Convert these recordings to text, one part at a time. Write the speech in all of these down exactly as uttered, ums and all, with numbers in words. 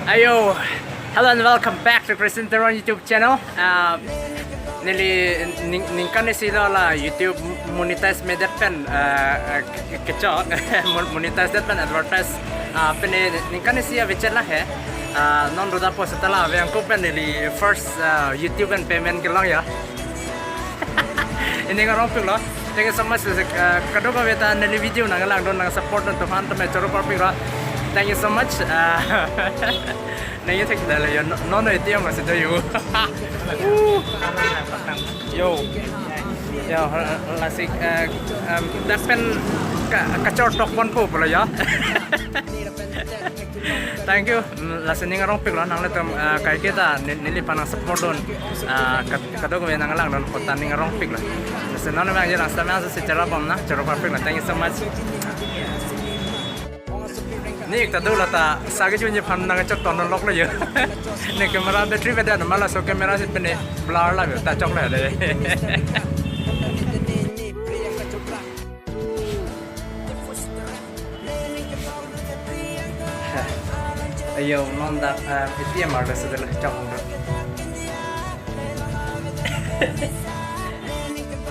Ayo, hello and welcome back to Christian Teron YouTube channel. Uh, neli ning- ningkan isi lo la YouTube monetize medet pen uh, ke- kecho mon- monetize det pen advertise uh, pen ningkan isi avechet la he. Uh, non roda post tala aveng ko pen neli first uh, YouTube and payment kelong ya. Ining arongpik lo. Thank you so much. Uh, kadokave ta neli video nanglang dun nang support dun teman teman choro parpik lo. Thank you so much. Uh, nang ye thek dale yo no no iti yang masih do yo. Yo. Yo, lasi uh, um, dak pen ka kachor tok pon po pulo ya. Thank you. Mm, lasi ning arongpik lo nanglitum uh, kai kita neli panang support dun uh, kadokave nanglang dun kota ning arongpik lo. Lasi non memang jalan sama si chara bom na choro parpik lo. Thank you so much. Ni ekta do lata sagi juni phan nang chok ton lok lo yo. Ni camera battery beda na mala so camera si pene blur la ta chok la de. Ayo, non dak uh, P T M arda sedel chok do.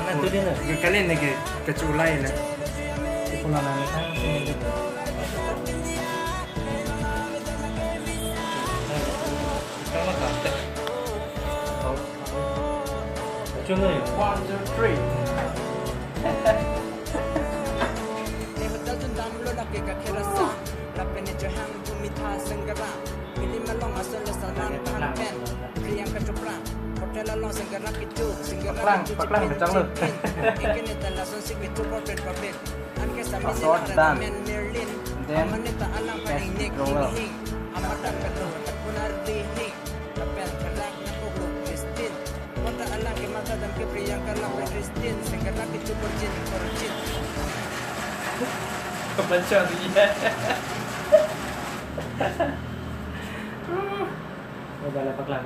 Mana tu dia na? Kali ni ke kechulai na. Ipo na na tang sini. Tang na kante. Oh. Kechulai. One, two, three. Nehodal jundam lo lake ka kherasa. Lapen ne johang bumi tha sengkara. Film along asal le Salman Khan pen Priyanka Chopra. Hotel along sengkara kecho, sengkara Paklang, kecho paklang, chipin kacang lo. Chipin. Ekene ta lason si kecho corporate public. Anke sami Password sila done. Men Merlin. And then Amanita alang paning nek drawer. Hing hing. Amatan kado takuna ri hing. Lapen kerak na poglo Christine. Kota alang ke mata dam ke Priyanka lang ke Christine, sengkara ke chukur jin, kurjin. Kebaca dia. Oh, bala paklang.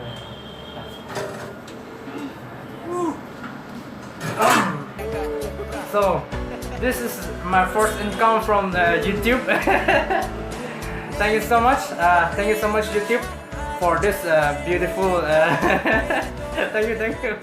So, this is my first income from the YouTube. Thank you so much. Uh, thank you so much, YouTube, for this uh, beautiful. Uh, thank you, thank you.